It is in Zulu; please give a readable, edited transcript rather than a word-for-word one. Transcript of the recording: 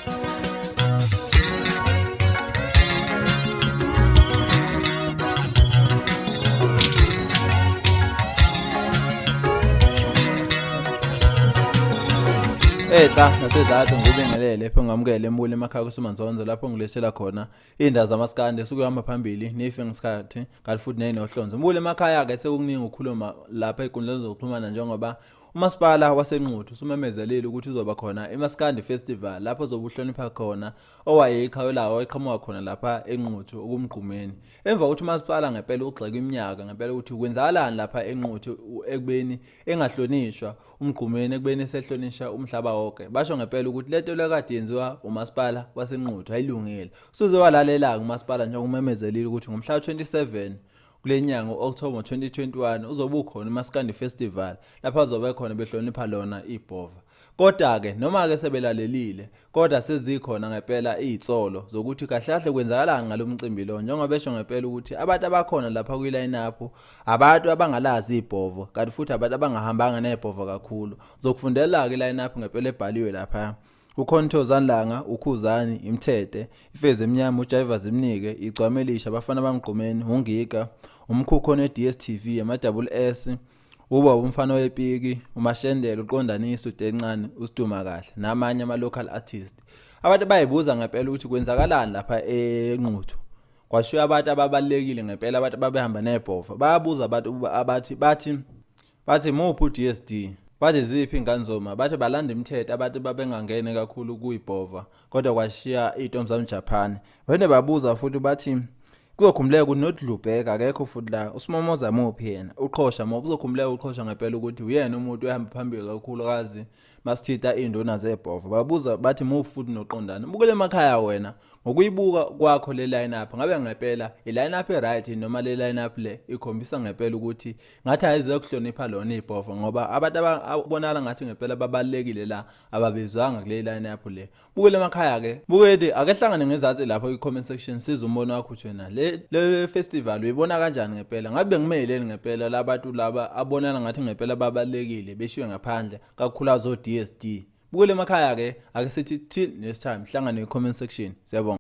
Ehla nasezansi ngikubingelele pho ngamukele emule emakhaya kuSimanzonzo lapho ngilethela khona indaba zamaskandi esuke phambili nife ngesikhathi kanti futhi neyinohlonzo. Mbule emakhaya ke sekukuningi ukukhuluma lapha ezinkundleni zokuxhumana njengoba umasipala waseNquthu usumemezelile ukuthi uzoba khona iMaskandi Festival lapho zobe uhlonipha khona owayeyiqhawe lawo owayeqhamuka khona lapha eNquthu okuMgqumeni. Emva kokuthi umasipala ngempela ugxeka iminyaka ngempela ukuthi kwenzakalani lapha eNquthu ekubeni engahlonishwa uMgqumeni ekubeni esehlonisha umhlaba wonke. Basho ngempela ukuthi lento lekade yenziwa umasipala waseNquthu ayilungile. Usuze walalela-ke umasipala njengoba umemezelile ukuthi ngomhla 27 kule nyanga u-October 2021 uzobe ukhona iMaskandi Festival lapho azobe khona behlonipha lona ibhova. Kodwa-ke noma-ke sebelalelile kodwa sezikhona ngempela iy'nsolo zokuthi kahle kahle kwenzakalani ngalo mcimbi lo njengoba besho ngempela ukuthi abantu abakhona lapha kwi-line up abantu abangalazi ibhovo kanti futhi abantu abangahambanga nebhovo kakhulu. Zokufundela-ke i-line up ngempela ebhaliwe lapha. Kukhona uThozani Langa, uKhuzani, iMthethe, iFezi Emnyama, uJaiva Zimnike, Igcwama Elisha, Abafana Bamgqumeni, uNgiga, Umkhukhu one-DStv, ama-Double S, uBaba Umfana Wepiki, uMashendela, uQondanisa, uDencane, uSiduma Kahle namanye ama-local artist. Abantu bayibuza ngempela ukuthi kwenzakalani lapha eNquthu. Kwashiwo abantu ababalulekile ngempela abantu ababehamba nebhova. Bayabuza abantu abathi bathi Bathi muphi uDSD? Bathi ziphi ingane zoma? Bathi balanda imithetho abantu babengangene kakhulu kuyibhova kodwa kwashiya iy'ntombi zami Japan. Baphinde babuza futhi bathi kuzokhumbuleka ukuthi noDlubheka akekho futhi la uSimomoza muphi yena uqhosha muphi uzokhumbuleka uqhosha ngempela ukuthi uyena umuntu ohamba phambili kakhulukazi masithita iy'nduna zebhova babuza bathi muphi futhi noqondana bukele emakhaya wena ngokuyibuka kwakho le line up ngabe ngempela i-line up e-right noma le line up le ikhombisa ngempela ukuthi ngathi ayize kuhlonipha lona ibhova ngoba abantu abonakala ngathi ngempela babalekile la ababizwanga kule line up le bukele emakhaya ke bukele ake hlangane ngezansi lapho kwi comment section siza umbono wakho uthi wena le le festival uyibona kanjani ngempela ngabe bengimeleni ngempela labantu laba abonana ngathi ngempela babalekile beshiwe ngaphandle kakhulu o DSD bukele emakhaya ke ake sithi till next time hlangane kwi comment section siyabonga.